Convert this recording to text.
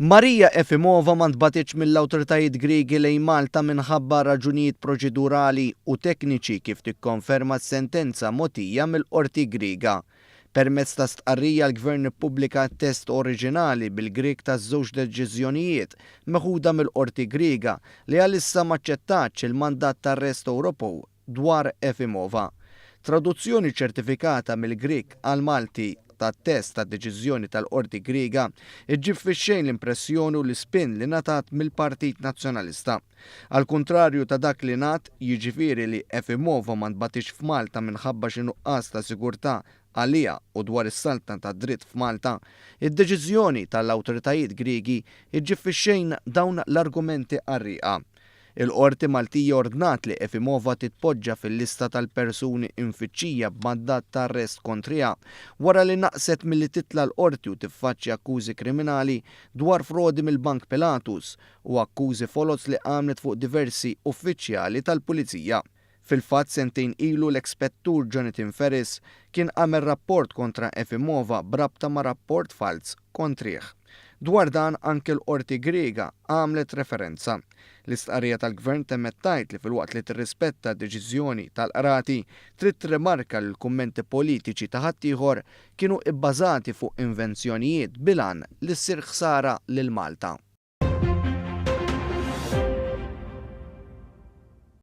Maria Efimova ma ntbagħtitx mill-awtoritajiet Griegi lejn Malta minħabba raġunijiet proċedurali u tekniċi kif tikkonferma s-sentenza mogħtija mill-Qorti Griega. Permezz ta' stqarrija l-Gvern ippubblika t-test oriġinali bil-Grieg taż-żewġ deċiżjonijiet meħuda mill-Qorti Griega li għalissa m'aċċettatx il-mandat t'arrest Ewropew dwar Efimova. Traduzzjoni ċertifikata mill-Grieg għall-Malti tat-test tad-deċiżjoni tal-Qorti Griega ġġib fix-xejn l-impressjoni u l-ispin li ngħatat mill-Partit Nazzjonalista. Għall-kuntrarju ta' dak li ngħad, jiġifieri li Efimova ma ntbagħtitx f'Malta minħabba xi nuqqas ta' sigurtà għaliha u dwar is-saltna tad-dritt f'Malta, id-deċiżjoni tal-awtoritajiet Griegi ġġib fix-xejn dawn l-argumenti qarrieqa. Il-Qorti Maltija ordnat li Efimova titpoġġa fil-lista tal-persuni imfittxija b'mandat ta' arrest kontriha wara li naqset milli titla' l-Qorti u tiffaċċja akkużi kriminali dwar frodi mill-Bank Pilatus u akkużi foloz li għamlet fuq diversi uffiċjali tal-Pulizija. Fil-fatt sentejn ilu l-eks-Spettur Jonathan Ferris kien għamel rapport kontra Efimova b'rabta ma' rapport falz kontrih. Dwar dan anke l-Qorti Griega għamlet referenza. L-istqarrija tal-Gvern temmet tgħid li filwaqt li tirrispetta d-deċiżjoni tal-Qrati, trid tirrimarka li l-kummenti politiċi ta' ħaddieħor kienu ibbażati fuq invenzjonijiet bil-għan li ssir ħsara lil Malta.